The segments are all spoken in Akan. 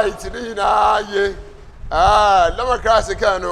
Right, ne nyinaa ye. Ah, Democrats kan no.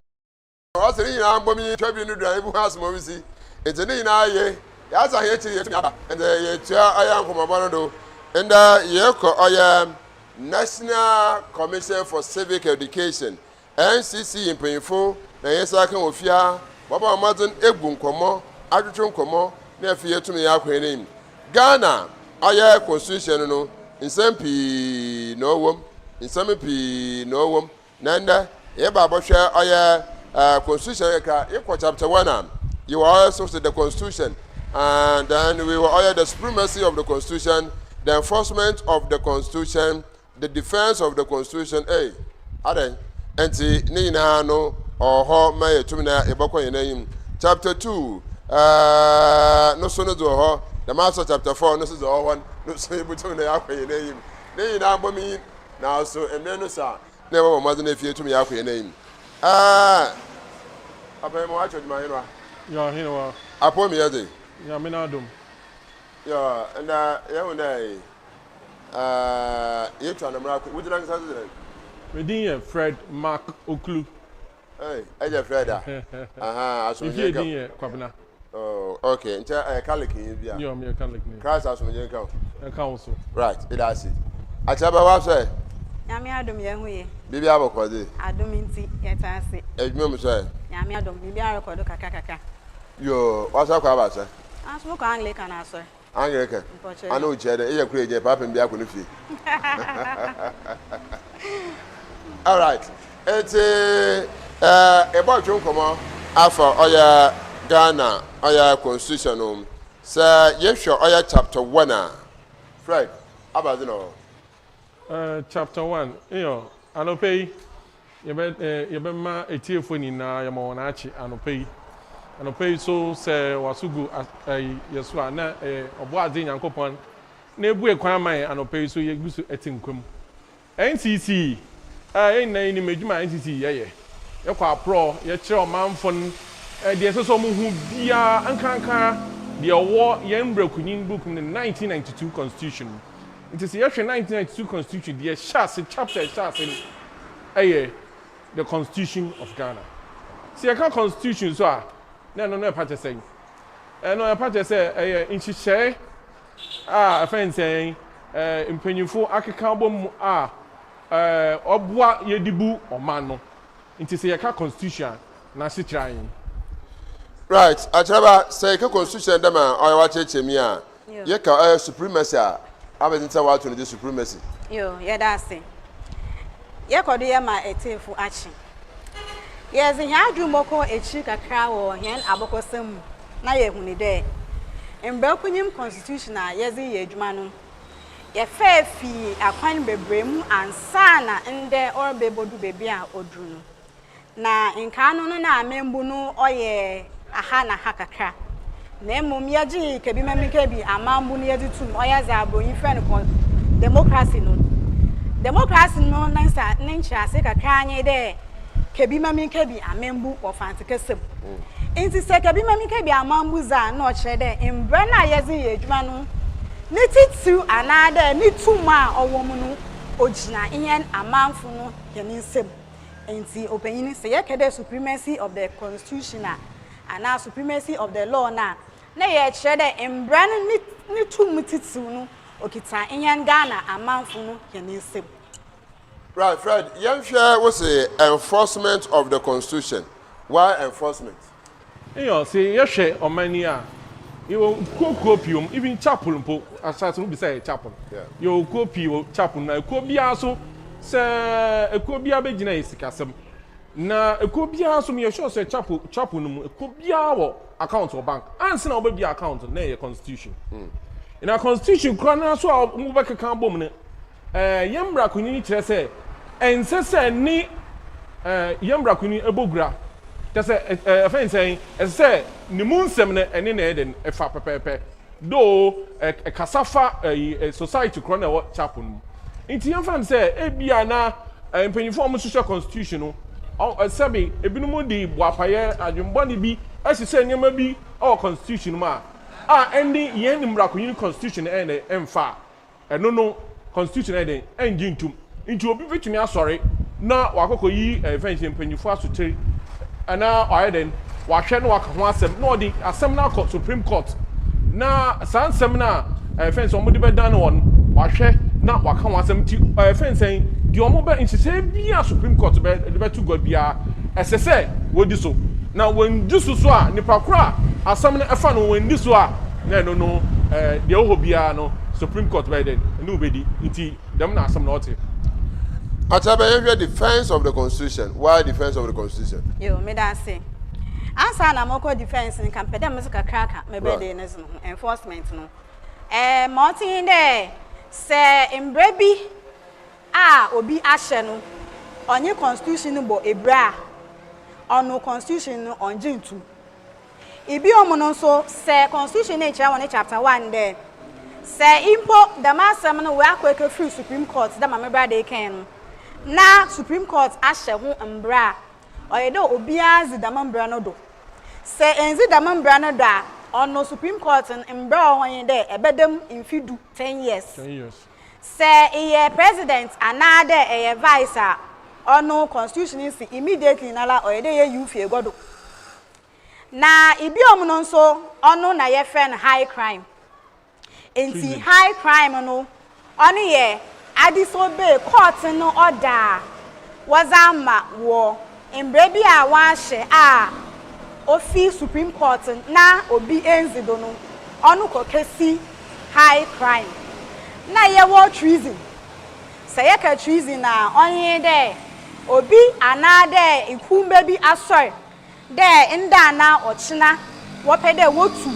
Ɔsɛ ne nyinaa mbom yi twa bi no do a ebu ho asɛm a obesi. Ntsi ne nyinaa ye. Yɛasa hɛn ekyir yetumi aba. Ndɛ yetua ɔyɛ nkɔmbɔbɔ no do. Ndɛ yɛkɔ ɔyɛ National Commission for Civic Education, NCC mpanyimfo na hɛn nsa aka wɔ fie ha. Wɔabɔ mbɔdzen egu nkɔmbɔ, atwetwe nkɔmbɔ na afei yetum yɛakɔ hɛn enyim. Ghana ɔyɛ constitution no, nsɛm pii na ɔwɔ mu. Nsɛm pii na ɔwɔ mu. Na ndɛ yɛba abɔhwɛ ɔyɛ constitution kakra. Yɛkɔ chapter 1 a, yɛwɔ ɔyɛ so the constitution, and then we wɔ ɔyɛ the supremacy of the constitution, the enforcement of the constitution, the defence of the constitution. Hey, adɛn nti ne nyinaa no ɔwɔ hɔ ma yɛtum na yɛbɛkɔ yɛn anim. Chapter 2 no so no dze wɔ hɔ dɛm asɔ. Chapter 4 no so dze wɔ hɔ no so yɛbɛtum na yɛakɔ yɛn anim. Ne nyinaa bɔ mi na so mmerɛ no sa na yɛbɛbɔ mmɔden na efie tum yɛakɔ yɛn anim. Papa yi ma wakyɛ adwuma hene wa. Yɛ ɔhene wa. Apɔ mi yɛ de. Nyame n'adom. Yɛ ɛnna yɛhu dɛ yɛtwa no mmara wogyina nkasa so dɛ. Me din yɛ Fred Mark Oklu. Ɛy, ɛyɛ Fred a aha. Me asomdwe fie nka. Din yɛ Kwabena. Oh, okay, nkyɛ ɛyɛ Catholic yi bi a. Yɛ ɔmo yɛ Catholic ni. Christ asomdwe nka wo. Ɛka wo so. Right, ɛda ase. Akyerɛ wa sɛ. Nyame adom, yɛn ho ye. Biribi abɔkɔ de. Adom nti yɛta ase. Adwuma mu sɛ. Nyame adom, biribi arekɔ do kakra kakra. Yoo, wasɔ akɔ aba sɛ. Aso mokɔ Anglican asɔre. Anglican. Mpɔkyerɛ. Ana okyerɛ dɛ eyɛ kuro egye paapem bi akɔ ne fie. Alright, eti ɛbɔ twɛ nkɔmɔ afa ɔyɛ Ghana ɔyɛ constitution no. Sɛ yɛhwɛ ɔyɛ chapter 1 a, Fred abadze na ɔwɔ. Chapter 1, yɛ anɔpɛ yi yɛbɛ yɛbɛma etiefoɔ nyinaa, yɛma wɔn akyi anɔpɛ yi. Anɔpɛ yi so sɛ waso gu ɛyi yɛ so a, na ɔbɔ adze Nyankopɔn na ebue kwan ama yɛn anɔpɛ yi so yɛgu so ɛte nkwa mu. NCC, yɛn nyinaa yɛnim adwuma a NCC yɛyɛ. Yɛkɔ aporɔ, yɛkyerɛ ɔmanfo no deɛ ɛsɛ sɛ ɔmo hu biara, nkankan deɛ ɔwɔ yɛn mbrakunyin book mu ne 1992 constitution mu. Nti sɛ yɛhwɛ 1992 constitution deɛ, ɛhyɛ ase, chapter ɛhyɛ ase no ɛyɛ the Constitution of Ghana. Sɛ yɛka constitution so a, na ɛno no ɛpa kyɛ sɛn? Ɛno ɛpa kyɛ sɛ ɛyɛ nhyehyɛe a ɛfɛn sɛn mpanyinfo akeka bɔ mu a ɔboa yɛde bu ɔman no. Nti sɛ yɛka constitution a, n'asekyerɛ anyi. Right, akyerɛba, sɛ yɛka constitution dɛm a ɔyɛ wakyerɛkyerɛ mi a, yɛka ɔyɛ supremacy a, abɛdze nsa wato no de supremacy. Yo, yɛda ase. Yɛkɔ do yɛ ma etiefo akyi. Yɛdze hɛn adwene bɔkɔ ekyir kakra wɔ hɛn abɔkɔsɛm mu na yɛhu ne dɛ mbrakunyim constitution a yɛdze yɛ adwuma no, yɛfɛɛ fii akwan bebree mu ansa na ndɛ ɔrebɛbɔdu beebi a oduru no. Na nkaa no na amembu no ɔyɛ aha na ha kakra, na mmom yɛgye kebi mɛmi kebi amambu no yɛdze tum ɔyɛ dza aborɔnyi frɛ no kɔ democracy no. Democracy no ne nsa ne nkyerɛase kakra nye dɛ kebi mɛmi kebi amembu wɔ Fante kasa mu. Nti sɛ kebi mɛmi kebi amambu dza, na ɔkyerɛ dɛ mbrɛ no a yɛdze yɛ adwuma no ne titiriw anaa dɛ ne tum a ɔwɔ mu no ogyina hɛn amanfo no hɛn nsam. Nti ɔpanyin, sɛ yɛka dɛ supremacy of the constitution a anaa supremacy of the law na yɛkyerɛ dɛ mbra no ne tum titiriw no okita hɛn Ghana amanfo no hɛn nsam. Right, Fred, yɛnhwɛ wo se enforcement of the constitution. Why enforcement? Eyɔ sɛ yɛhwɛ ɔman yi a, yɛwɔ kuo pii wɔ mu, even chapel mpo asase no bisa yɛ chapel. Yɛwɔ kuo pii wɔ chapel, na ekuo biara so sɛ ekuo biara bɛgyina yɛ sikasɛm, na ekuo biara so yɛ sure sɛ chapel no mu ekuo biara wɔ account wɔ bank. Ansa na wɔbɛbia account na ɛyɛ constitution. Na constitution kora no so a wɔbɛkeka bom no, yɛn mmarakunini kyerɛ sɛ ɛnsɛ sɛ ne yɛn mmarakunini ɛbɔ gura kyɛ sɛ ɛfɛn sɛn, ɛsɛ sɛ ne mu nsɛm no ɛne na ɛyɛ de ɛfa pɛpɛɛpɛ though ɛkasa fa ɛyi society korɔ na ɛwɔ chapel no mu. Nti yɛn fa no sɛ ebia na mpanyinfoɔ a wɔhyehyɛ constitution no ɔ sɛbi ebinom de buapayɛ adwembɔne bi ɛhyehyɛ nneɛma bi ɛwɔ constitution mu a ɛne yɛn mmarakunini constitution ɛyɛ ɛmfa a, ɛno no constitution ɛyɛ den ɛngye ntum. Nti obi bɛtumi asɔre na wakɔkɔyi ɛɛ fɛn sɛ mpanyinfoɔ asotire anaa wayɛ dɛn wahwɛ na waka ho asɛm na ɔde asɛm no akɔ Supreme Court na saa nsɛm no a ɛɛ fɛn sɛ wɔde bɛdan wɔn wahwɛ na waka ho asɛm. Nti ɛɛ fɛn sɛn deɛ wɔn bɛ nhyehyɛe bi a Supreme Court bɛ de bɛto gua biara, ɛsɛ sɛ wɔdi so, na wɔndi so so a, nipa koro a asɛm no ɛfa no wɔndi so a, na ɛno no deɛ ɛwɔ hɔ biara no, Supreme Court bɛyɛ dɛn ɛne wɔbɛdi. Nti dɛm na asɛm na ɔte. Akyɛ bɛyɛhwɛ defence of the constitution. Why defence of the constitution? Yo, meda ase. Ansa na mɔkɔ defence no, nka mpɛ dɛ medze kakra ka me birthday no dze no ho, enforcement no. Ma ɔtse nye dɛ, sɛ mbra bi a obi ahyɛ no ɔnye constitution no bɔ ebira a, ɔno constitution no ɔnngye nnto mu. Bio no so, sɛ constitution no rekyerɛ wɔ ne chapter 1 dɛ, sɛ mpo dɛm asɛm no wɔakɔ ekefir Supreme Court dɛ ma me brada yi kãe no, na Supreme Court ahyɛ ho mbra a, ɔyɛ dɛ obiara dzi dɛm mbra no do. Sɛ enndzi dɛm mbra no do a, ɔno Supreme Court no, mbra a ɔwɔ hɔ nye dɛ ɛbɛda mu mfe 10, 10 years. 10 years. Sɛ eyɛ president anaadɛ ɛyɛ vice a, ɔno constitution no si immediately nala ɔyɛ dɛ yeyi wo fi egua do. Na ibiom no nso, ɔno na yɛfrɛ no high crime. Nti Treason. High crime no, ɔno yɛ adisobey court no ɔda a wɔdze ama wɔ mbra bi a wɔahyɛ a ofi Supreme Court na obi ndzi do no, ɔno kɔ kesi high crime. Na yɛwɔ treason. Sɛ yɛka treason a, ɔnye dɛ obi anaadɛ nkumba bi asɔre dɛ nda anaa ɔkyena wɔpɛ dɛ wotu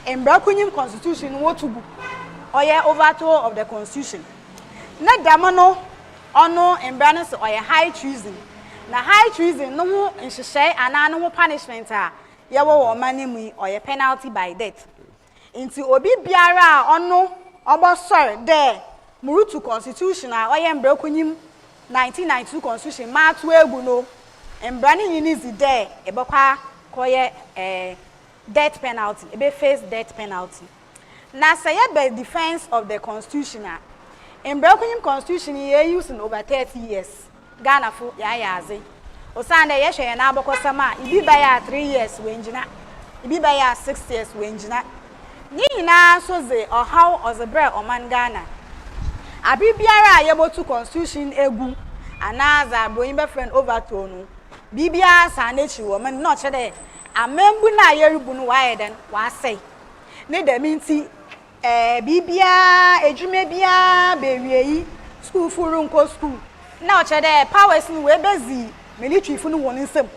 mbra kunyim constitution no wotu gu, ɔyɛ overthrow of the constitution. Ne dɛm no, ɔno mbra no sɛ ɔyɛ high treason. Na high treason no ho nhyehyɛe anaa no ho punishment a yɛwɔ wɔ ɔman no mu yi, ɔyɛ penalty by death. Nti obi biara a ɔno ɔbɔsɔre dɛ murutu constitution a ɔyɛ mbra kunyim 1992 constitution maato egu no, mbra no nyini dzi dɛ ɛbɛkɔ akɔyɛ death penalty, ebe face death penalty. Na sɛ yɛbɛ defence of the constitution a, mbra kunyim constitution yi yɛ use no over 30 years. Ghanafo yɛayɛ adze osan dɛ yɛhwɛ yɛn abɔkɔsɛm a, ibi bɛyɛ a 3 years wɔngyina, ibi bɛyɛ a 6 years wɔngyina. Ne nyinaa nso dze ɔhaw ɔdze brɛ ɔman Ghana. Aber biara a yɛbɔtu constitution egu anaa dza aborɔnyi bɛfrɛ no overthrow no, biribiara san n'ekyir wɔ man na ɔkyerɛ dɛ amambu no a yɛrebu no wɔayɛ dɛn wɔasɛe ne dɛm. Nti biribiara, edwuma biara beewie yi, sukuufo renkɔ sukuu na ɔkyerɛ dɛ powers no wɔebedzi militaryfo no wɔn nsam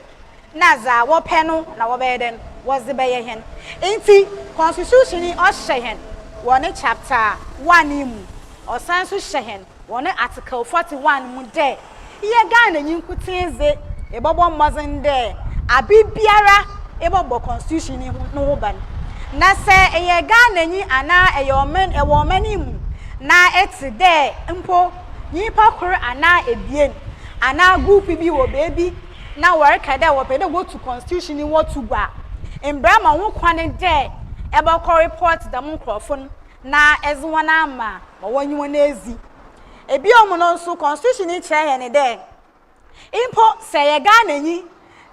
na dza wɔpɛ no na wɔbɛyɛ dɛn wɔdze bɛyɛ hɛn. Nti constitution yi ɔhyɛ hɛn wɔ ne chapter 1 yi mu, ɔsan nso hyɛ hɛn wɔ ne article 41 mu dɛ yɛ Ghana nyi nkotsee dze ebɔbɔ mmɔdzen dɛ aber biara ebɔbɔ constitution yi ho no ho ban. Na sɛ ɛyɛ Ghana nyi anaa ɛyɛ ɔman ɛwɔ ɔman yi mu na ɛte dɛ mpo nyimpa kor anaa ebien anaa group bi wɔ beebi na wɔreka dɛ wɔpɛ dɛ wotu constitution yi wɔtu gu a, mbra ma ho kwan dɛ ɛbɛkɔ report dɛm nkorɔfo no na ɛdze wɔn ama ma wɔnye wɔn ezi. Ebiom no nso, constitution yi kyerɛ yɛn dɛ mpo sɛ yɛ Ghana nyi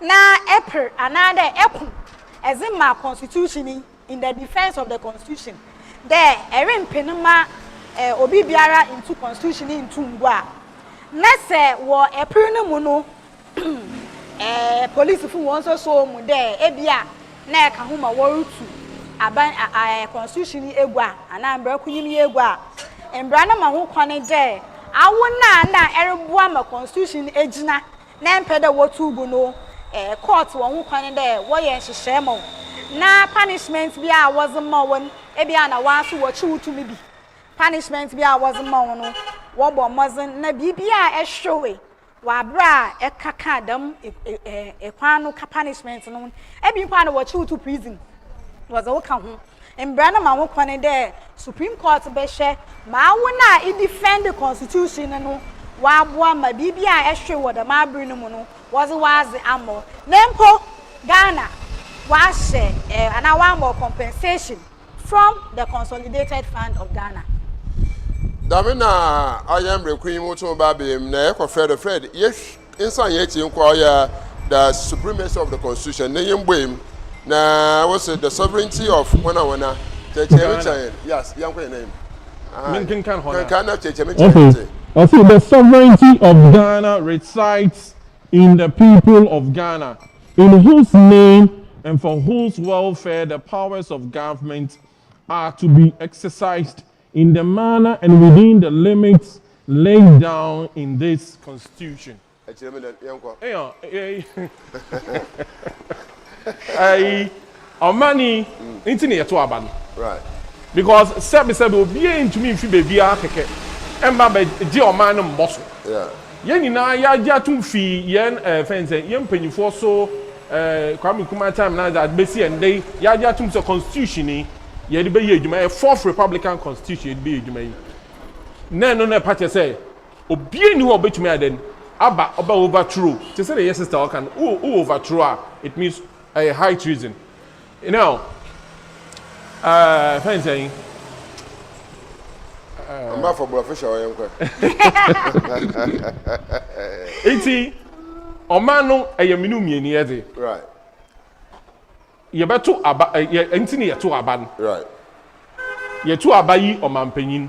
na ɛper anaa dɛ ɛko ɛdze ma constitution yi in the defence of the constitution dɛ ɛrempene ma obi biara ntu constitution yi ntu ngu a, na sɛ wɔ ɛper no mu no polisifo wɔn nso so mu dɛ ebia na ɛka ho ma wɔretu aban constitution yi egu a anaa mbra kunyim yi egu a, mbra no ma ho kwan dɛ awo na ɛreboa ma constitution egyina na mpɛ dɛ wɔtu gu no, court wɔn ho kwan dɛ wɔyɛ nhyehyɛe ma wo na punishment bi a wɔdze ma wɔn ebia na wɔn aso wɔkye wo tumi bi, punishment bi a wɔdze ma wɔn no, wɔbɔ mmɔdzen na biribi a ɛhyewe wɔ abere a ɛkaka dɛm ɛkwan no ka punishment no, ebi mpo a na wɔkye wo to prison, wɔdze wo ka ho. Mbra no ma ho kwan dɛ Supreme Court bɛhwɛ ma awo no a edefend the constitution no wɔaboa ma biribi a ɛhwe wɔ dɛm abere no mu no wɔdze wɔadze ama. Na mpo Ghana wɔahyɛ anaa wɔama compensation from the Consolidated Fund of Ghana. Dɛm na ɔyɛ mbrɛ kun yi mu tum ba abɛyɛ mu na yɛkɔ Fred Fred yɛ nsan hɛn ekyir nkɔ ɔyɛ the supremacy of the constitution ne nyimboe mu na wose the sovereignty of hɔn a hɔn a kyerɛkyerɛ mu kyerɛ hɛn yes yɛnkɔ hɛn enyim Menkenkan hɔ na. Kenkan na kyerɛkyerɛ mu kyerɛ hɛn Okay, tse. ɔse the sovereignty of Ghana resides in the people of Ghana, in whose name and for whose welfare the powers of government are to be exercised in the manner and within the limits laid down in this constitution. Ɛkyerɛ mu dɛn? Yɛnkɔ. Eyo, eh, ayi, ɔmani nti na yɛto aba no. Because sɛbi sɛbi obiara ntumi nfi beebiara kɛkɛ ɛmba bɛ gye ɔman no mbɔ so. Yɛn nyinaa yɛagye atum fi yɛn fɛn sɛ yɛn mpanyinfoɔ so, Kwame Nkrumah time na adze bɛsi yɛn de, yɛagye atum sɛ constitution yi yɛde bɛyɛ adwuma yɛ Fourth Republican Constitution yɛde bɛyɛ adwuma yi na ɛno na ɛpa kyɛ sɛ obiara ni hɔ a ɔbɛtumi ayɛ dɛn aba ɔbɛ overthrow te sɛ deɛ yɛ sister ɔka no wo overthrow a, it means ɛyɛ high treason. Now fɛn sɛn. Mba fɔ borɔfo hyɛ hɔ, yɛnkɔ. Nti ɔman no ɛyɛ mmienu mmienu yɛ de yɛbɛto aba yɛ nti ne yɛto aba no. Yɛto aba yi ɔmanpanyin.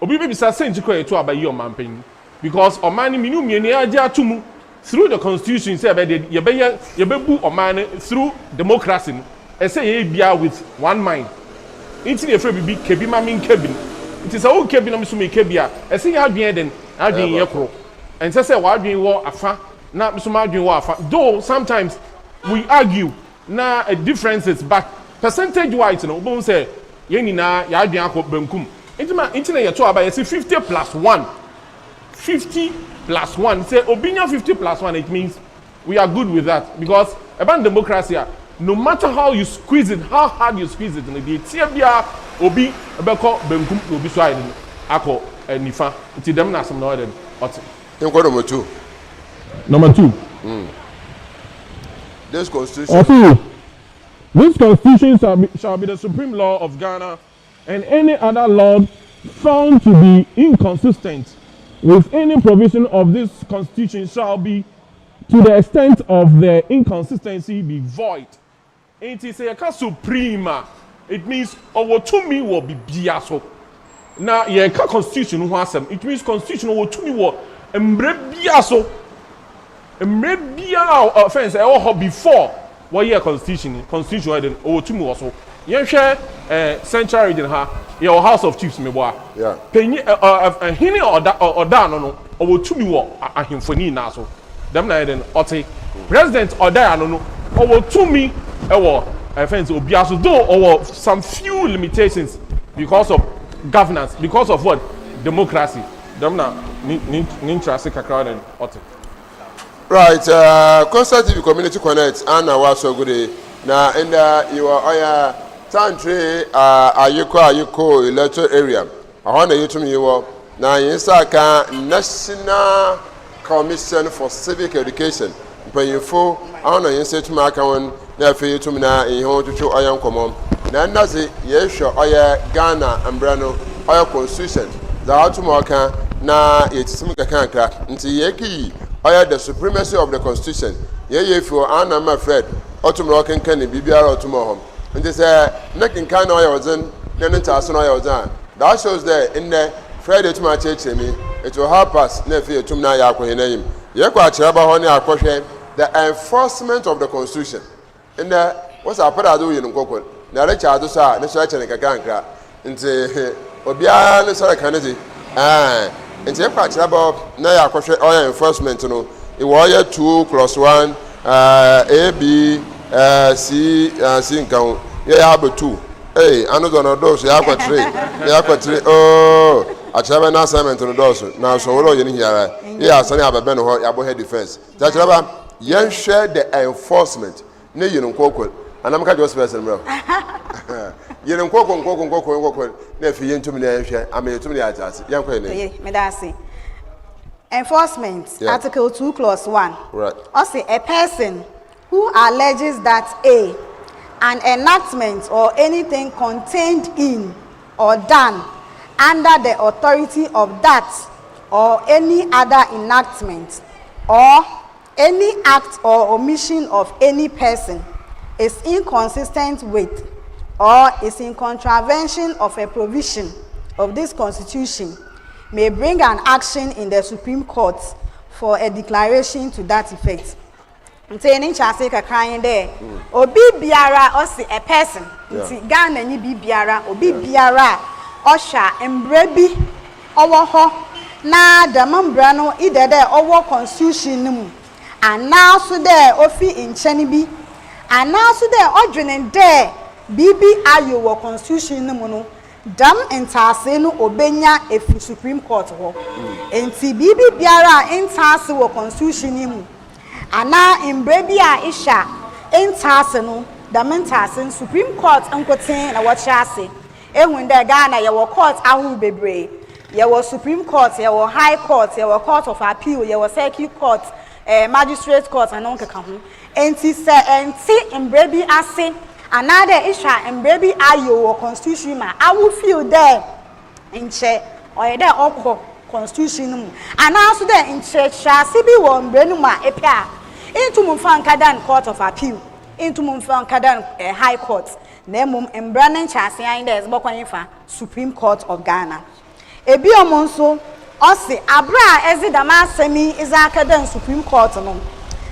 Obi bɛbisa sɛ nti kɔ yɛto aba yi ɔmanpanyin because ɔman no mmienu mmienu yɛagye ato mu through the constitution sɛ yɛbɛde yɛbɛyɛ yɛbɛbu ɔman no through democracy no, ɛsɛ yɛyɛ biara with one mind. Nti na yɛfrɛ bibi kebi ma mi nka bi no. Nti sɛ wo nka bi na mi nso mi nka bi a, ɛsɛ yɛ adwene den adwene yɛ koro. Ɛnsɛ sɛ w'adwene wɔ afa na mi nso m'adwene wɔ afa, though sometimes we argue na differences, but percentage wise no, wobɛhu sɛ yɛn nyinaa yɛ adwene akɔ benkum. Nti ma nti na yɛto aba yɛsɛ 50 plus 1, 50 plus 1. Sɛ obi nya 50 plus 1, it means we are good with that, because ɛba democracy a, no matter how you squeeze it, how hard you squeeze it no, deɛ tie biara obi bɛkɔ benkum na obi so ayɛ no akɔ nifa. Nti dɛm na asɛm na ɔyɛ dɛ ɔte. Yɛnkɔ number two. Number two. This constitution. Ɔse this constitution shall be the supreme law of Ghana, and any other law found to be inconsistent with any provision of this constitution shall be, to the extent of the inconsistency, be void. Nti sɛ yɛka supreme a, it means ɔwɔ tumi wɔ bibia so. Na yɛka constitution ho asɛm, it means constitution wɔ tumi wɔ mmerɛ bia so, mmerɛ bia a fɛn sɛ ɛwɔ hɔ before wɔyɛ constitution. Constitution yɛ de ɔwɔ tumi wɔ so. Yɛnhwɛ Central Region ha, yɛwɔ House of Chiefs meboa. Panyin ɛ ɛ ɛhene a ɔda ano no ɔwɔ tumi wɔ ahemfo ne nyinaa so. Dɛm na yɛ de no ɔte president ɔda ano no ɔwɔ tumi ɛwɔ ɛfɛn sɛ obiara so, though ɔwɔ some few limitations because of governance, because of what? Democracy. Dɛm na ne nkyerɛase kakra na ɔte. Right, Coastal TV Community Connect ana wasɔ gude na ndɛ yɛwɔ ɔyɛ Tantri Ayiko electoral area ɔhɔ na yɛtum yɛwɔ na yɛn nsa ka National Commission for Civic Education mpanyinfo ɔhɔ na yɛn nsa tum aka wɔn na afei yɛtum na yɛn ho twitwi ɔyɛ nkɔmɔ. Na nna dze yɛhwɛ ɔyɛ Ghana mbrɛ no ɔyɛ constitution dza ɔtum ɔka na yɛtisim kakrakra. Nti yɛkeyi ɔyɛ the supremacy of the constitution yɛyɛ fi hɔ ana ma Fred ɔtum na ɔkenkan ne biribiara ɔtum wɔ hɔ. Nti sɛ ne kenkan na ɔyɛ ɔdzen na ne ntaase na ɔyɛ ɔdzen a, that shows dɛ nnɛ Fred etum akyerɛkyerɛ mi. It will help us na afei etum na yɛ akɔ hɛn anim. Yɛkɔ akyerɛba hɔ ne akɔhwɛ the enforcement of the constitution. Ndɛ wɔsɛ apɛdɛ adze woyɛ no nkɔkɔ na ɛrekyɛ adze so a ne so ɛkyɛ ne nkakrankra, nti obiara ne sɔrɔ ka ne dze nti yɛkɔ akyerɛba hɔ na yɛ akɔhwɛ ɔyɛ enforcement no. Ìwɔ ɔyɛ 2 clause 1 a, b, c, c nka ho yɛ yɛ abɛ 2 ee ano dɔ no dɔɔso. Yɛ akɔ 3, yɛ akɔ 3 ooo. Akyerɛba na assignment no dɔɔso na so wɔlɔ yɛ ne hiara yɛ asane abɛbɛn no hɔ yɛabɔ head defence. Nti akyerɛba, yɛnhwɛ the enforcement ne yɛ no nkɔkɔ anam ka jɔs pɛsɛn mmerɛ yɛ no nkɔkɔ nkɔkɔ nkɔkɔ nkɔkɔ na afei yɛntumi na yɛnhwɛ ama yɛtumi na yɛate ase. Yɛnkɔ yɛ n'anim. Oye, meda ase. Enforcement, Article 2, Clause 1. Ɔse, a person who alleges that A, an enactment or anything contained in or done under the authority of that or any other enactment or any act or omission of any person is inconsistent with or is in contravention of a provision of this constitution may bring an action in the Supreme Court for a declaration to that effect. Nti ne nkyerɛase kakra nye dɛ, obi biara ɔse a person, ntsi Ghananyi bi biara, obi biara a ɔhwɛ a mbra bi ɔwɔ hɔ na dɛm mbra no either dɛ ɔwɔ constitution no mu anaa so dɛ ofi nkyɛn bi anaa so dɛ ɔdwen dɛ biribi ayew wɔ constitution no mu no, dɛm ntaasee no obenya efi Supreme Court hɔ. Ntsi biribi biara a nntaase wɔ constitution no mu anaa mbra bi a ehyɛ a nntaase no, dɛm ntaase no Supreme Court nkotsee na wɔkyerɛ ase. Ehu dɛ Ghana yɛwɔ court ahorow bebree. Yɛwɔ Supreme Court, yɛwɔ High Court, yɛwɔ Court of Appeal, yɛwɔ Circuit Court, Magistrate Court na nkeka ho. Ntsi sɛ ɛnntse mbra bi ase anaadɛ ehwɛ a mbra bi ayew wɔ constitution mu a, awo feel dɛ nkyɛ ɔyɛ dɛ ɔkɔ constitution no mu anaa so dɛ nkyerɛkyerɛase bi wɔ mbra no mu a epɛ a, nntum mfa nka Court of Appeal, nntum mfa nka High Court, na mmom mbra no nkyerɛase anyi dɛ ɛdze bɔkɔ nyɛfa Supreme Court of Ghana. Ebiom nso, ɔse abere a ɛdze dɛm asɛm yi dze akɛdan Supreme Court no,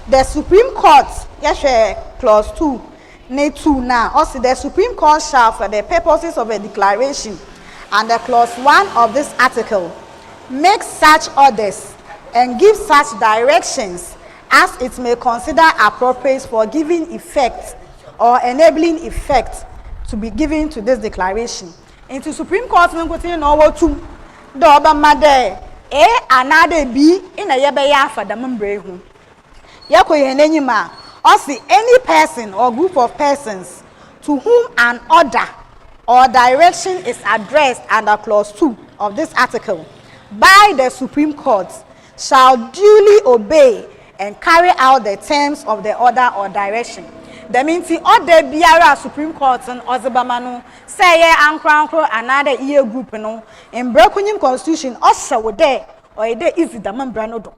the Supreme Court, yɛhwɛ clause 2 ne 2 na ɔse the Supreme Court shall, for the purposes of a declaration under clause 1 of this article, make such orders and give such directions as it may consider appropriate for giving effect or enabling effect to be given to this declaration. Nti Supreme Court no nkotsee na ɔwɔ tum dɛ ɔbɛma dɛ A anaadɛ B na yɛbɛyɛ afa dɛm mbra yi ho. Yɛkɔ yɛn n'enyim a, ɔse any person or group of persons to whom an order or direction is addressed under clause 2 of this article by the Supreme Court shall duly obey and carry out the terms of the order or direction. Dɛm nti order biara a Supreme Court no ɔdze bɛma no, sɛ ɛyɛ ankorankoro anaadɛ iyɛ group no, mbra kunyim constitution ɔhyɛ wo dɛ ɔyɛ dɛ idzi dɛm mbra no do.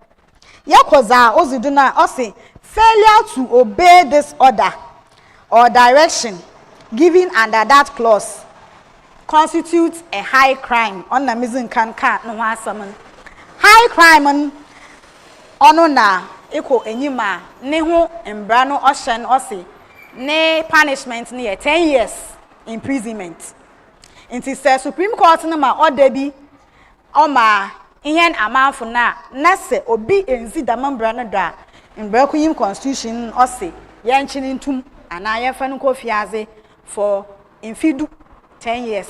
Yɛkɔ dza odzi do no a, ɔse failure to obey this order or direction given under that clause constitutes a high crime. Ɔno na medzi nkan ka no ho asɛm no. High crime no, ɔno na ekɔ enyim a ne ho mbra no ɔhyɛ no, ɔse ne punishment no yɛ 10 years imprisonment. Nti sɛ Supreme Court no ma order bi ɔma hɛn amanfo no a, na sɛ obi nzi dɛm mbra no do a, mbra kunyim constitution no ɔse yɛnkye no ntum anaa yɛmfa no nkɔ fiadze for mfe 10, 10 years.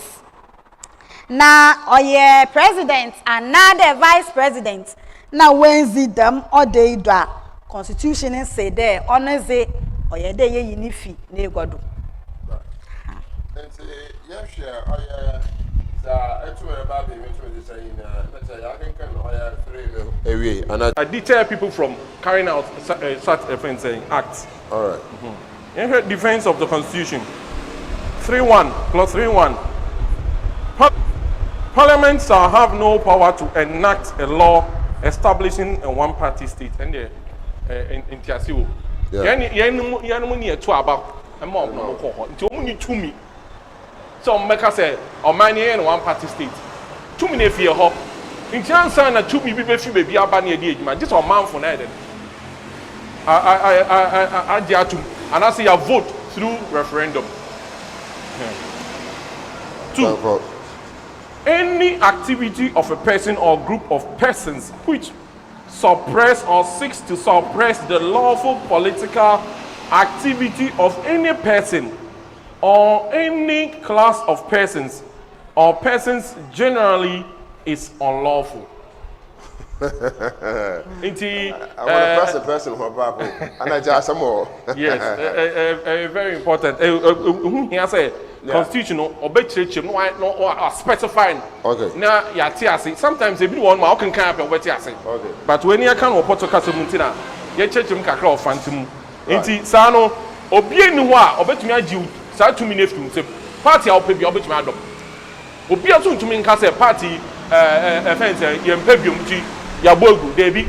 Na ɔyɛ president anaadɛ vice president na wendzi dɛm order yi do a, constitution no se dɛ ɔno dze ɔyɛ dɛ yɛyi ne fi n'egua do. Nti yɛhwɛ ɔyɛ dza ɛtum ɛba abɛmi tum de sɛ nyinaa na kyerɛ yɛakenkan ɔyɛ three no ewie ana? I deter people from carrying out such a thing, saying acts. All right. Yɛhwɛ defense of the constitution. 3-1, clause 3-1. Parliament shall have no power to enact a law establishing a one-party state. And the ntiase wo. Yɛn mu ni ɛto aba ɛma ɔmo na ɔmo kɔ hɔ. Nti ɔmo ni tumi sɛ ɔmo bɛka sɛ ɔman no yɛ no one party state. Tumi na efie hɔ. Nti ansa na tumi bi bɛfi baabi aba na yɛde adwuma, gye sɛ ɔmanfo na yɛ dɛ agye atum anaasɛ yɛ vote through referendum. Two, Therefore, any activity of a person or group of persons which suppress or seeks to suppress the lawful political activity of any person or any class of persons or persons generally is unlawful. Nti, I want to press a person who baako ana gya asɛm wɔ. Yes, very important. Who here say constitution no ɔbɛkyerɛkyerɛ mu na wa specify no na yɛate ase. Sometimes ebi wɔ hɔ ma ɔkenkan apɛ wɔbɛte ase. But wei ni yɛka no wɔ pɔtɔ kasa mu nti na yɛkyerɛkyerɛ mu kakra wɔ fante mu. Nti saa no, obi ni hɔ a ɔbɛtumi agye saa tumi no efiri nsam. Party a ɔpɛ bi a ɔbɛtumi adɔm. Obiara nso ntumi nka sɛ party yi ɛɛ ɛfɛn sɛ yɛmpɛ biom nti yɛabɔ agu. Daabi.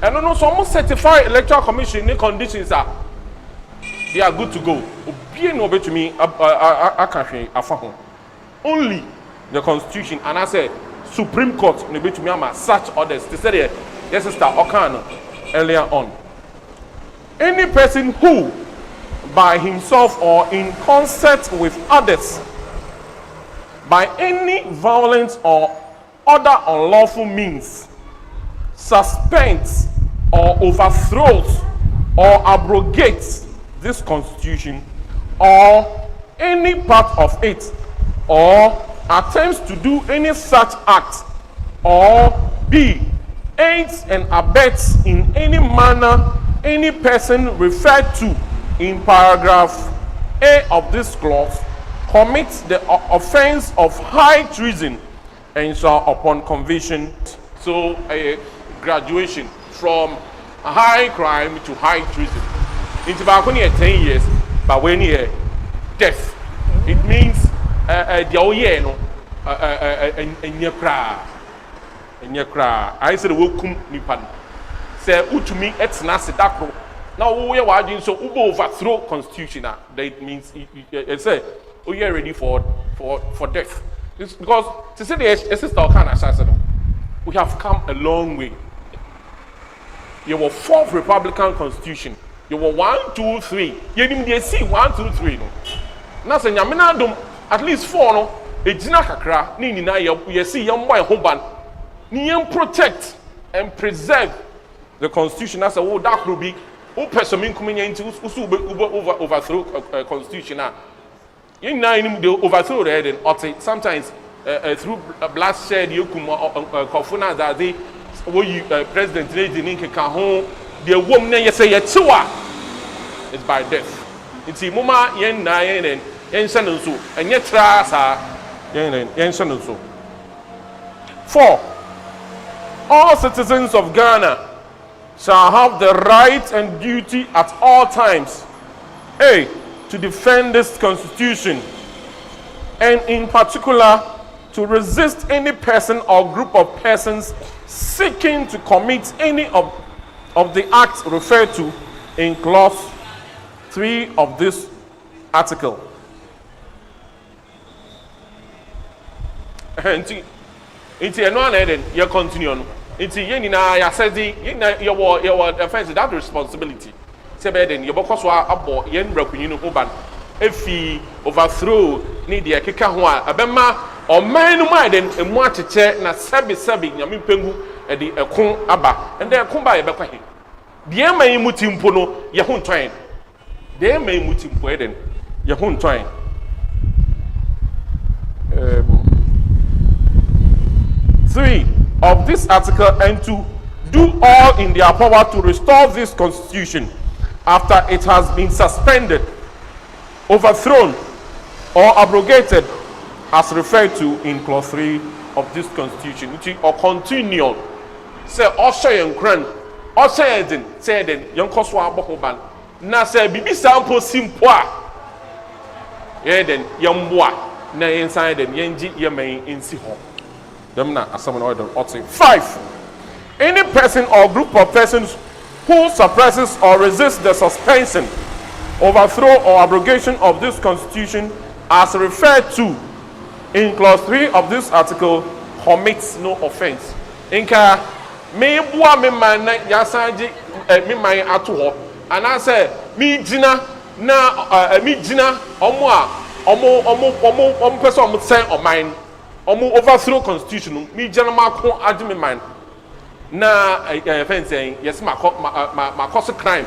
Ɛno no sɛ wɔn certify Electoral Commission ne conditions a, they are good to go. Obiara nni hɔ a obetumi aka hwee afa ho. Only the constitution anaasɛ Supreme Court na ebetumi ama such orders te sɛ deɛ yɛ sister ɔkaa no earlier on. Any person who by himself or in concert with others by any violent or other unlawful means suspends or overthrows or abrogates this constitution or any part of it or attempts to do any such act or b aids and abets in any manner any person referred to in paragraph A of this clause commits the offence of high treason and shall upon conviction. So ɛyɛ graduation from high crime to high treason. Nti baako no yɛ 10 years, but wei no yɛ death. It means deɛ woyɛɛ no ɛnyɛ koraa, ɛnyɛ koraa. Ayɛ sɛ de wɔkum nipa no. Sɛ wotumi tena ase da koro na woyɛ w'adwene so wobɛ overthrow constitution a, that it means ɛsɛ woyɛ ready for death. It's because te sɛ deɛ sister ɔka na ahyɛ no, we have come a long way. Yɛwɔ fourth republican constitution, yɛwɔ one, two, three. Yɛnim deɛ si one, two, three no. Na sɛ Nyame no adom, at least four no egyina kakra ne nyinaa yɛ yɛsi yɛn mbɔ ɛho ban ne yɛn protect and preserve the constitution. Na sɛ wo da koro bi wopɛ sɛ mi nkum nyɛ nti woso wobɛ wobɛ overthrow constitution a, yɛn nyinaa yɛnim de overthrow deɛ ɛde ɔte sometimes through bloodshed, yɛkum nkɔfo na adade woyi president ne di ne nkeka ho deɛ wɔm na yɛ sɛ yɛkyew a, it's by death. Nti moma yɛn nyinaa yɛn dɛ yɛnhyɛ no nso, ɛnyɛ traa saa, yɛn dɛ yɛnhyɛ no nso. Four, all citizens of Ghana shall have the right and duty at all times, A, to defend this constitution, and in particular to resist any person or group of persons seeking to commit any of the acts referred to in clause 3 of this article. Nti ɛno ana yɛ yɛ continue no. Nti yɛn nyinaa yɛasɛde, yɛn nyinaa yɛwɔ ɛfɛn sɛ that responsibility sɛ bɛyɛ den yɛbɛkɔ so abɔ yɛn mmarakunyin no ho ban efi overthrow ne deɛ ɛkeka ho a ɛbɛma ɔman no mu ayɛ den emu akyekyɛ na sɛbi sɛbi Nyame mpengu ɛde ɛko aba. Ɛnna ɛko ba a, yɛbɛkɔ he? Deɛ ɛma yi mu ti mpo no, yɛ ho ntɔn. Deɛ ɛma yi mu ti mpo yɛ den, yɛ ho ntɔn. 3 of this article and to do all in their power to restore this constitution after it has been suspended, overthrown, or abrogated as referred to in clause 3 of this constitution. Nti or continue sɛ ɔhyɛ yɛn nkuran, ɔhyɛ yɛn den sɛ yɛ den yɛn kɔ so abɔ ho ban na sɛ biribi saa mpo si mpo a, yɛyɛ den yɛn mboa na yɛn nsan yɛ den yɛn gye yɛn mɛn nsi hɔ. Dɛm na asɛm no ɔyɛ den ɔte. Five, any person or group of persons who suppresses or resists the suspension, overthrow or abrogation of this constitution as referred to in clause 3 of this article commits no offence. Nka meboa me man na yasan gye me man ato hɔ anaasɛ megyina na megyina ɔmo a ɔmo pɛ sɛ ɔmo sɛn ɔman, ɔmo overthrow constitution no, megyina mako agye me man na ɛ ɛ fɛn sɛn yɛsɛ makɔ ma ma makɔ so crime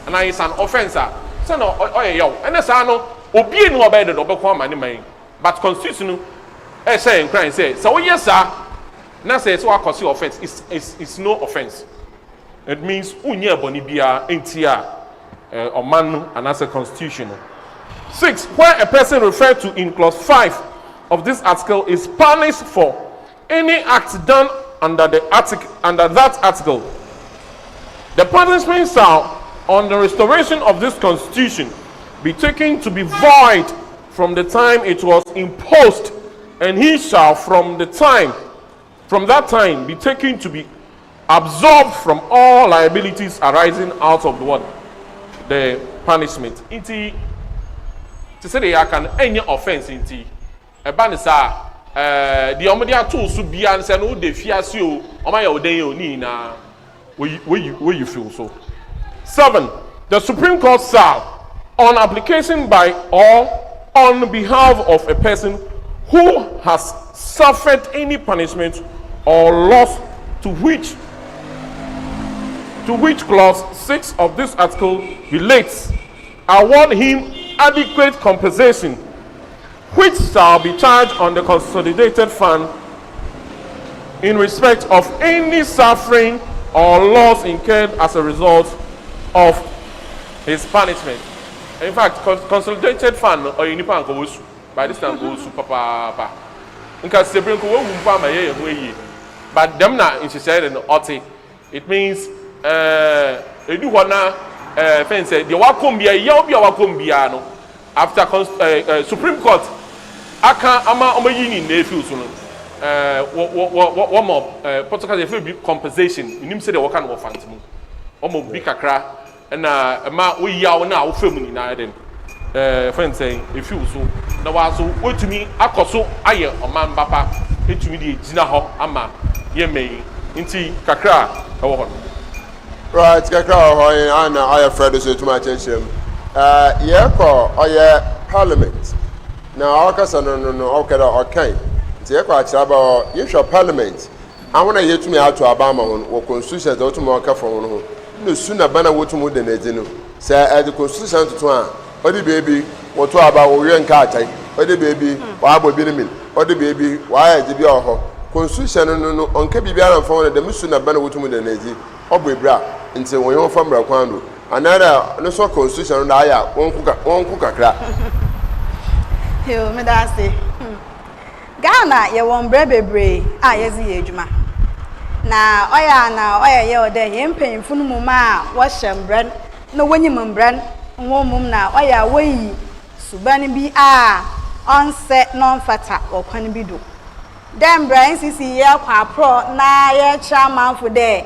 anaa yɛ san offence a sɛ na ɔyɛ yaw. Ɛnɛ saa no, obie ni ɔbɛyɛ dɛdɛ ɔbɛkɔ ama ne man, but constitution no ɛhyɛ yɛn kran sɛ sɛ woyɛ saa na sɛ wakɔ so offence is no offence. It means wonyɛ bɔne biara nti a ɔman no anaasɛ constitution no. Six, where a person referred to in clause 5 of this article is punished for any act done under that article, the punishment shall, on the restoration of this constitution, be taken to be void from the time it was imposed. And he shall from the time, from that time, be taken to be absolved from all liabilities arising out of what? The punishment. Nti, te sɛ deɛ yɛaka no, ɛnyɛ offense nti, ɛba ne saa a, ɛɛ, deɛ wɔde ato wo so biara no sɛ no wode fiase o, wɔayɛ wo dɛn o, ne nyinaa, wɔyi, wɔyi, wɔyi fi wo so. 7. The Supreme Court shall, on application by or on behalf of a person who has suffered any punishment or loss to which to which clause 6 of this article relates, award him adequate compensation, which shall be charged on the consolidated fund in respect of any suffering or loss incurred as a result of his punishment. In fact, consolidated fund no ɔyɛ nipa nka wɔsu by this time nka wɔsu papaapa nka sebere nka wɔwu mpo ama yɛyɛ ho ayie but dɛm na nhyehyɛe de no ɔte. It means ɛɛ edu hɔ na ɛɛ fɛn sɛ deɛ wakɔm biara yaw bi a wakɔm biara no after cons ɛɛ ɛɛ Supreme Court aka ama wɔayi ne nyinaa afi so no ɛɛ wɔ wɔ wɔ wɔ wɔma ɛɛ pɔtɔ kasa yɛfrɛ bi compensation nim sɛdeɛ wɔka no wɔ fante mu wɔma bi kakra ɛna ɛma wo yaw no a wofa mu nyinaa dɛn ɛɛ fɛn sɛn efi wo so na waa so woatumi akɔ so ayɛ ɔman ba pa etumi de egyina hɔ ama yɛ mɛ yi nti kakra a ɛwɔ hɔ no. Right, kakra wɔ hɔ yi ana ɔyɛ frɛ do so etum akyerɛkyerɛ mu. Ɛɛ yɛkɔ ɔyɛ parliament na ɔkasa no no no ɔkɛ dɛ ɔkan nti yɛkɔ akyerɛ aba hɔ yɛhwɛ parliament ahɔn a yɛtumi ato aba ama hɔn wɔ constitution dza wotum ɔka fa hɔn ho na su na ban a wotum da no edzi no sɛ ɛdze constitution toto a ɔde beebi wɔto aba wɔwia nkaatae ɔde beebi wɔabɔ bi no min ɔde beebi wɔayɛ dze bi wɔ hɔ constitution no no ɔnka biribiara mfa ho na dɛm su na ban a wotum da no edzi ɔbɔ ebira ntsi wɔnye hɔn fa mbra kwan do anaadɛ no so constitution no do ayɛ a wɔnko kakra. Yoo, meda ase. Hmm. Ghana yɛwɔ mbra bebree a yɛdze yɛ edwuma. Na ɔyɛ a na ɔyɛ yaw dɛ hɛn mpanyimfo no mom a wɔhyɛ mbra no na wonyim mbra no hɔn mom na ɔyɛ a woyi suban bi a ɔnnsɛ na ɔmmfata wɔ kwan bi do. Dɛ mbrɛ NCC yɛkɔ aprɔw na yɛrekyerɛ amanfo dɛ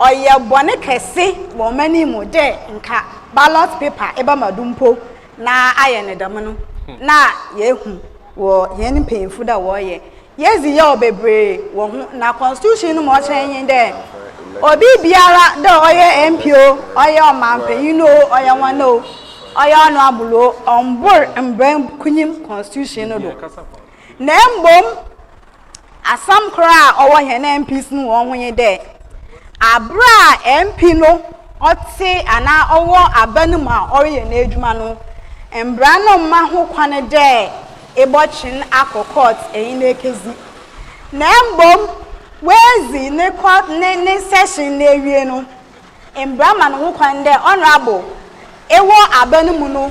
ɔyɛ bɔn kɛse wɔ ɔman yi mu dɛ nka ballot paper ebɛma do mpo na ayɛ no dɛm no na yehu wɔ hɛn mpanyimfo dɛ wɔreyɛ. Yedzi yaw beberee wɔ ho na constitution no ma ɔkyerɛ nye dɛ obi biara dɛ ɔyɛ MP o, ɔyɛ ɔmampanyin o, ɔyɛ hɔn o, ɔyɛ honourable o, ɔmmbor mbra nkunyim constitution no do. Na mbom asɛm kor a ɔwɔ hɛn MPs no hɔn ho nye dɛ, aber a MP no ɔtse anaa ɔwɔ aba no mu a ɔreyɛ n'edwuma no, mbra no mma ho kwan dɛ ebɔkyen akɔ court enye no ekedzi. Na mbom oedzi ne court ne ne session no ewie no, Mbra ma no ho kwan dɛ Honourable ewɔ aba no mu no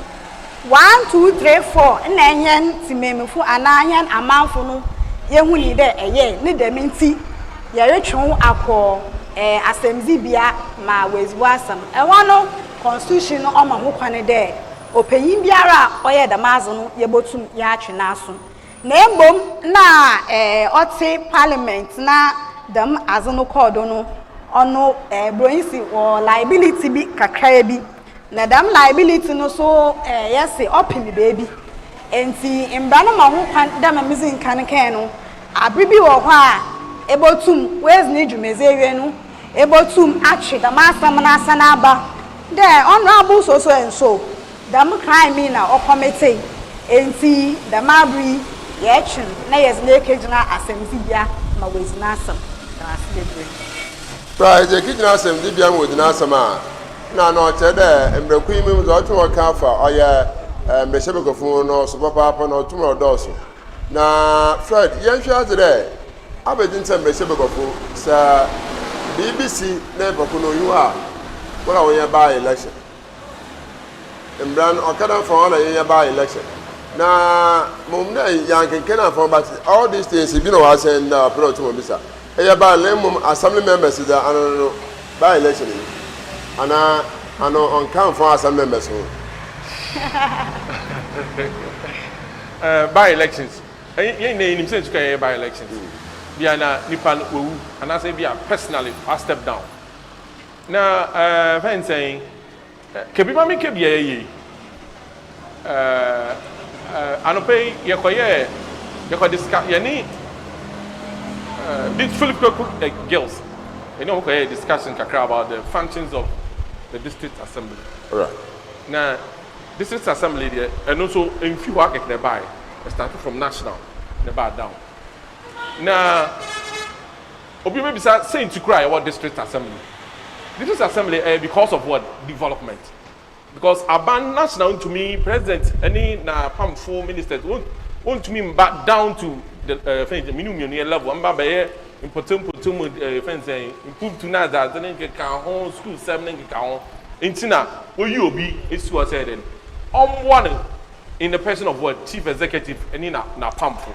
one, two, three, four nna hɛn tsemanmufo anaa hɛn amamfo no yehunii dɛ ɛyɛe, ne dɛm ntsi yɛrotwe wo akɔ asɛmdzibea ma woedzi w'asɛm. Hɔ no constitution no ɔma ho kwan dɛ ɔpanyin biara a ɔyɛɛ dɛm adze no yebotum yɛatwe n'aso. Na mbom nna ɔtse parliament na dɛm adze no kɔr do no, ɔno Broinsi wɔ liability bi kakraabi, na dɛm liability no so yɛse ɔpem beebi. Ntsi mbra no ma ho kwan dɛ ma midzi nkan kãe no, aber bi wɔ hɔ a ebotum oedzi ne dwumadzi ewie no, ebotum atwe dɛm asɛm no asan aba dɛ Honourable so so and so, Dɛm crime yi na ɔkɔmetsee, ntsi dɛm aber yi yɛtwe no na yɛdze no ekegyina asɛmdzibea ma oedzi n'asɛm. Meda wo ase beberee. Sɛ edze ekegyina asɛmdzibea ma oedzi n'asɛm a, nna ana ɔkyerɛ dɛ mbrɛ kunyin mu dza ɔtwe ɔkã afa ɔyɛ mbrahyɛbaguafo ho no ɔso papaapa na ɔtum ɔdɔɔ so. Na Fred, yɛnhwɛ adze dɛ abɛdze ntsi a mbrahyɛbaguafo sɛ biribi si na nyimpa kor no onnyi hɔ a, woana wɔnyɛ by-election. Mbra no ɔka dɛ mfa hɔn na yɛnyɛ by election na mbom dɛ yɛannkenkan ammfa ho but all these things bi na ɔasɛn dɛ ɔpɛ dɛ ɔtum obisa eyɛ by na mbom assembly members dze ano no by election yi anaa ano ɔnnka mmfa assembly members ho. By elections. Yɛn nyinaa yɛnim sɛ nsuka yɛyɛ by elections. Bia na nipa no wawu anaasɛ bia personally wa step down. Na ɛɛ fɛn sɛn kebi ma mi kebi ɛyɛ yie. Ɛɛ anɔpɛ yi yɛkɔyɛɛ yɛkɔ discuss yɛne ɛɛ Philip Kweku girls yɛne wɔn kɔyɛɛ discussion kakra about the functions of the district assembly. Alright. Na district assembly deɛ, ɛno nso mfi hɔ akɛkɛ na ɛbaeɛ. Ɛ start from national na ɛbaa down. Na obi bɛbisa sɛ nti kora yɛwɔ district assembly. District assembly ɛyɛ because of what? Development. Because aban national ntumi, president ɛne na pamfo ministers wɔntumi mba down to the fɛn sɛ minu mmienu yɛ level mba bɛyɛ mpɔtɛmpɔtɛm fɛn sɛ improve to na adze ne nkeka ho, school sɛm ne nkeka ho. Nti na oyi obi esi hɔ sɛ ɛdɛn ɔmboa no in the person of what? Chief executive ɛne na pamfo.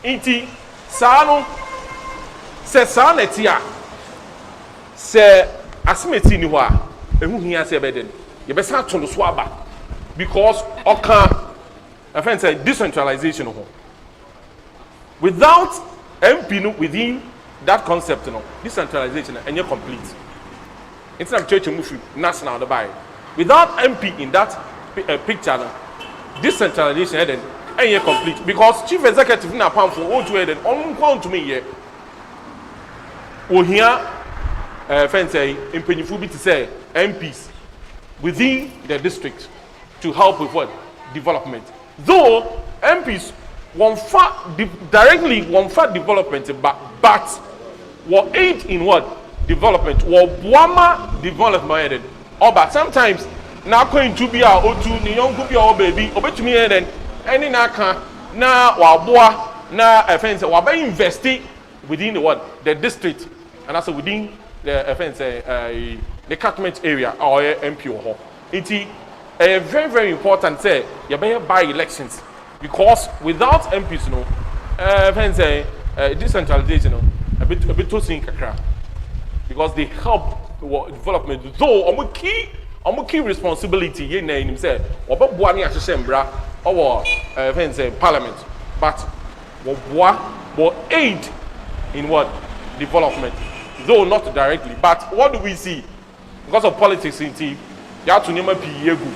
Nti saa no, sɛ saa na ɛte a, sɛ asemeti ni hɔ a, ehu hia sɛ ɛbɛyɛ dɛn yɛbɛsan ato no so aba, because ɔka ɛfɛn sɛ decentralization ho. Without MP no within that concept no, decentralization no ɛnyɛ complete. Nti na kyerɛkyerɛ mu firi national de baayɛ, without MP in that picture no, decentralization ɛdɛn ɛnyɛ complete, because chief executive na apamfo wɔntu ɛdɛn ɔno nko ntumi yɛ. Ohia fɛn sɛ mpanyinfo bi te sɛ MPs within the district to help with what? Development. Though MPs wɔnfa directly wɔnfa development ba, but wɔ aid in what? Development. Wɔ boama development yɛ dɛ ɔba. Sometimes n'akwantu bi a otu ne yɔnko bi a ɔwɔ baabi, obetumi yɛ dɛ ɛne n'aka na waboa na ɛfɛn sɛ waba invest within the what? The district and also within the ɛfɛn sɛ the catchment area a ɔyɛ MP wɔ hɔ. Nti ɛyɛ very very important sɛ yɛbɛyɛ by elections, because without MPs no, fɛn sɛ decentralization no ebi to sin kakra, because they help wɔ development. Though ɔmo key responsibility yɛ na enim sɛ ɔbɛboa ne ahyehyɛ mbra ɔwɔ fɛn sɛ parliament, but wɔboa wɔ aid in what? Development, though not directly. But what do we see? Because of politics nti yɛato nneɛma pii egu.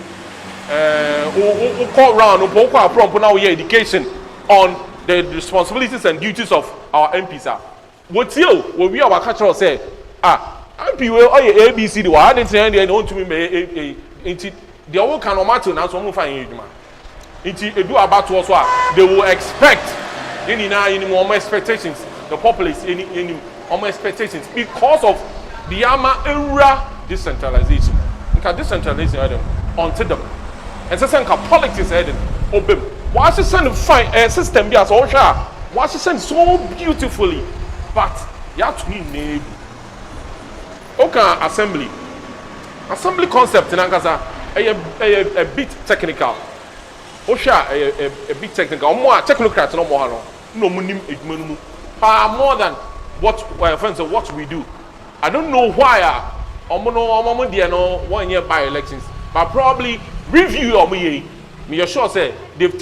Ɛɛ wokɔ round mpo, wokɔ aprɔmpo na woyɛ education on the responsibilities and duties of our MPs a wotie o, wowie a waka kyerɛ sɛ, ah, MP wei ɔyɛ ABC de wɔ adi ntina deɛ na ɔntumi mbɛyɛ A nti deɛ ɔwɔ no ɔmo ate, nanso ɔmo nfa yɛn adwuma. Nti edu abatoɔ so a, they will expect yɛn nyinaa yɛn nim wɔn expectations, the populace yɛn nim wɔn expectations because of the ama ewura decentralization. Nka decentralization yɛ dɛ ɔnte dɛm, ɛnsɛ sɛ nka politics yɛ dɛ ɔbɛm. Wɔahyehyɛ no fine, ɛyɛ system bi a sɛ ɔhwɛ a, wɔahyehyɛ no so beautifully, but yɛato ne nyinaa egu. Oka assembly concept nankasa ɛyɛ a bit technical. Wohwɛ a, ɛyɛ a bit technical. Ɔmo a technocrat no, ɔmo ha no na ɔmo nim edwuma no mu paa more than what friends what we do. I don't know why a ɔmo no ɔmo deɛ no wɔnyɛ by elections, but probably review ɔmo yɛ yi, me yɛ sure say they've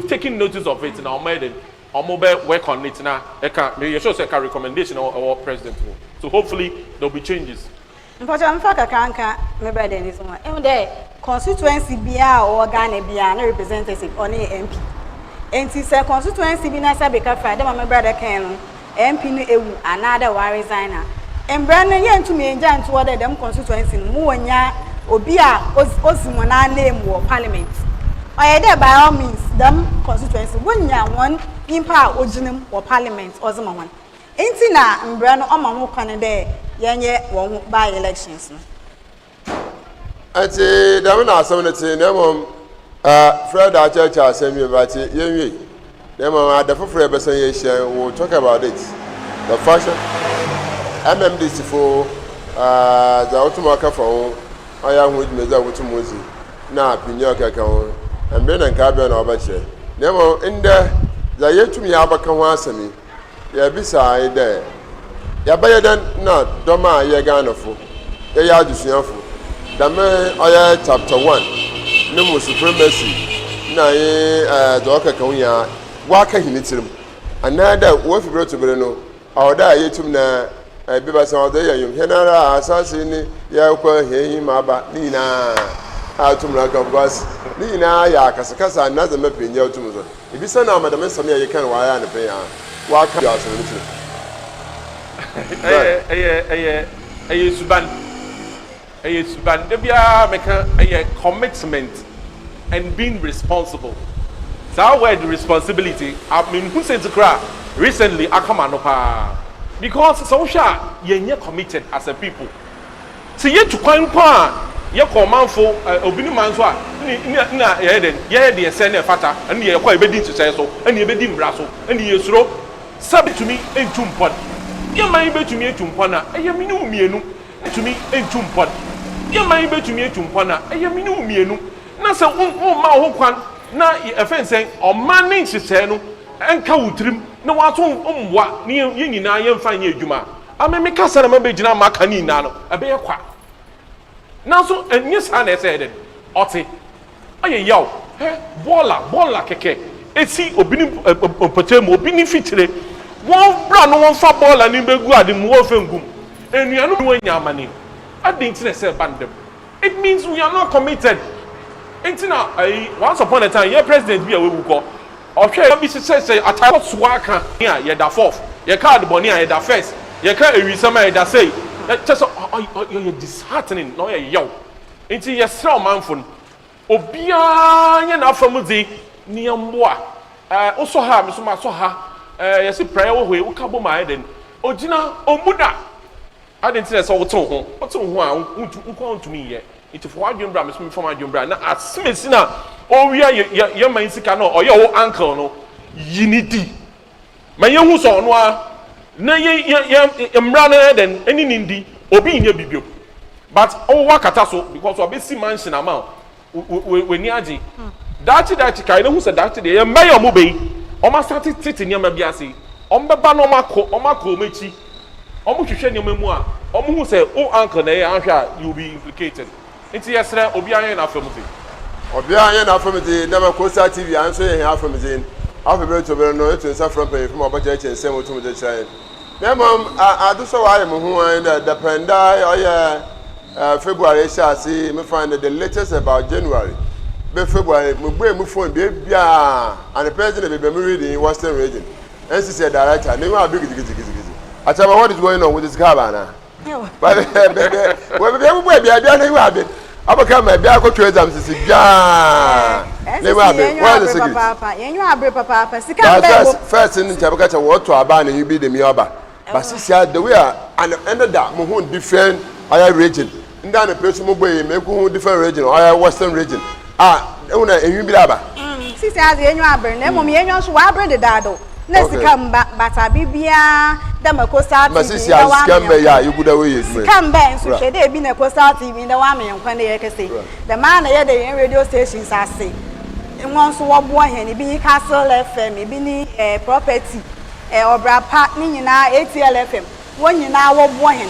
taken notice of it na ɔmo yɛ de ɔmo bɛ work on it na ɛka me yɛ sure say ɛka recommendation ɛwɔ president wɔ, so hopefully there will be changes. Mpɔtɔ mfa kakra nka mebɛ dɛ ne so ho ɛhu dɛ constituency biara a ɔwɔ Ghana biara ne representative ɔne yɛ MP. Nti sɛ constituency bi na sɛ beka fra dɛ ma me brother kan no, MP no ewu anaadɛ wa resign a, mbrɛ no yɛntumi ngya ntoɔ dɛ dɛm constituency no mu wɔnya obi a osi wɔn anan wɔ parliament. Ɔyɛ dɛ by all means dɛm constituency wonya wɔn nyimpa a ogyina mu wɔ parliament ɔdze ma wɔn. Nti na mbrɛ no ɔma ho kwan dɛ yɛnyɛ wɔn ho by elections no. Nti dɛm na asɛm no te. Na mmom Fred akyerɛkyerɛ asɛm yi ba te yɛnwie. Na mmom ada foforɔ yɛbɛsɛn yɛhyia, we will talk about it, the fashion MMDC fo dza wotum aka fa ho, ɔyɛ aho dwumadzi a wotum dzi na pinyi ɔkɛkɛ ho mbere na nkaa bɛn na ɔbɛkyerɛ. Na mmom ndɛ dza yɛtum yɛ abɛka ho asɛm yi, yɛbisa yi dɛ yɛbɛyɛ dɛn na dɔm a yɛ Ghanafo, yɛyɛ adesuafo, dɛm ɔyɛ chapter 1 ne mu supremacy na ye dza ɔkɛkɛ ho nyinaa. wɔaka hɛn tsirmu, anaadɛ woefi ber to ber no, ɔwɔ dɛ a yetum na bi ba sɛ ɔdze yɛ ndwom, hɛnara asaase yi ne yɛkɔ hɛn enyim aba ne nyina a tum na aka because ne nyina yɛ akasakasa na ndzɛmba pii nnyɛ tum so. Ibisa no ama dɛm nsɛm yi a yɛkã no wɔayɛ anapa yi a wɔaka aso no tsirmu. Ɛyɛ ɛyɛ ɛyɛ ɛyɛ suban. Ɛyɛ suban. Da biara meka ɛyɛ commitment and being responsible. Saa word responsibility a menhu sɛ nti koraa recently aka m'ano paa. Because sɛ wohwɛ a yɛnyɛ committed as a people. Sɛ yɛtu kwan mpo a yɛkɔ ɔmanfo obi ne man so a ne na yɛyɛ dɛn? Yɛyɛ deɛ ɛsɛ na ɛfata. Ɛno deɛ yɛkɔ a yɛbɛdi nhyehyɛe so ɛne yɛbɛdi mmara so ɛne yɛsuro sɛ bɛtumi ntu mpɔn. Yɛn man yi bɛtumi atu mpɔn a ɛyɛ me ne wo mmienu. Tumi ntu mpɔn. Yɛn man yi bɛtumi atu mpɔn a, ɛyɛ me ne wo mmienu. Na sɛ womma wo ho kwan na yɛfrɛ no sɛn, ɔman ne nhyehyɛe no nka wo tirim na woaso mmoa na yɛn nyinaa yɛmfa nyɛ adwuma a, ame me kasa na mabɛgyina maka ne nyinaa no, ɛbɛyɛ kwa. Nanso ɛnyɛ saa na ɛsɛ dɛn? Ɔte. Ɔyɛ yaw. Hwɛ, bɔɔla, bɔɔla kɛkɛ esi obi ne mpɔtam mu, obi ne mfikyire. Wɔn bra no wɔmfa bɔɔla no bɛgu ade mu, wɔmfa ngu mu. Anuanom no anya amane. Adɛn nti na ɛsɛ ɛba no dɛm? It means we are not committed. Nti na ayi, once upon a time, yɛn president bi a wawu kɔ, ɔhwɛ bi hyehyɛhyɛ atare soa ka a yɛda fourth, yɛka adebɔne a yɛda first, yɛka awisɛm a yɛda sei. Kyɛ sɛ ɔyɛ disheartening na ɔyɛ yaw. Ntsi yɛserɛ ɔmanfo no, obiara nyɛ n'afamu dze na yɛmboa. Ɛɛ, wosɔ ha a, me so masɔ ha. Ɛɛ, yɛse praeɛ wɔ hɔ yi, woka bom a ayɛ dɛn? Ogyina, ommu da. Adɛn nti na ɛsɛ sɛ wote wo ho? Wote wo ho a, wontu, wo nko ara wontumi nyɛ. Nti fa w'adwene bra, me so memfa m'adwene bra. Na asemesi no a ɔrewia yɛ, yɛ, yɛn man sika no a ɔyɛ wo uncle no, yi no di. Ma yɛnhu sɛ ɔno ara na yɛ yɛ yɛ mmara no yɛ dɛn ɛne ne ndi obi nyɛ bi bio but ɔwɔ wakata so because wabɛsi mansion ama wo w'ani agye daakye daakye kae na hu sɛ daakye deɛ yɛn mma yɛ ɔmo bɛyi ɔmo asate tete nneɛma bi ase ɔmo bɛba na ɔmo akɔ ɔmo akɔ ɔmo akyi ɔmo hwehwɛ nneɛma mu a ɔmo hu sɛ o uncle na ɛyɛ ahwɛ a you will be implicated. Ntsi yɛserɛ obiara nyɛ n'afamu dze. Obiara nyɛ n'afamu dze, dɛ mbrɛ Coastal TV a nso yɛ hɛn afamu dze. Afe ber to ber no, eto nsa frɛ mpanyimfo ma wɔbɛkyerɛkyerɛ nsɛm mu tum dze kyerɛ hɛn. Na mbom adze so a ɔayɛ mo ho nye dɛ, dapɛn da a ɔyɛ February ahyɛase yi, me find the latest about January bɛ February, mubuee mo phone beebiara, anapa yi dze na beebi a mo reading Western Region, NCC director, n'enyiwa aber gidigidigidzi. Akyɛrba, what is going on? Wɔdze sika aba anaa? Baabi bia bia ne wa abɛka ma bia akɔtwa exam sisi bia ne wa be what is the secret yɛn nwa abere papaapa sika mbɛ first first ne nkyɛn bɛka kyɛ wɔtɔ aba na yi bi de mi aba but sisi a the way a and ɛnɛ da mo ho different ɔyɛ region nda ne pɛ so mo bɔ yi mɛ ko ho different region ɔyɛ western region a ɛhu na enwi bi aba. Sisi adze yɛn nwa abere na mmom yɛn nwa nso wɔabere dedaado na sika mba but aber biara dɛ ma Coastal TV ndɛ wɔama yɛn kwan sika mba nso hwɛ dɛ ebi na Coastal TV ndɛ wɔama yɛn kwan dɛ yɛrekɛsɛ yi dɛm ara na yɛda hɛn radio stations ase hɔn nso wɔboa hɛn ebi nye Castle FM ebi nye eh, Property eh, Ɔbra Pa ne nyinaa ATL FM wɔn nyinaa wɔboa hɛn.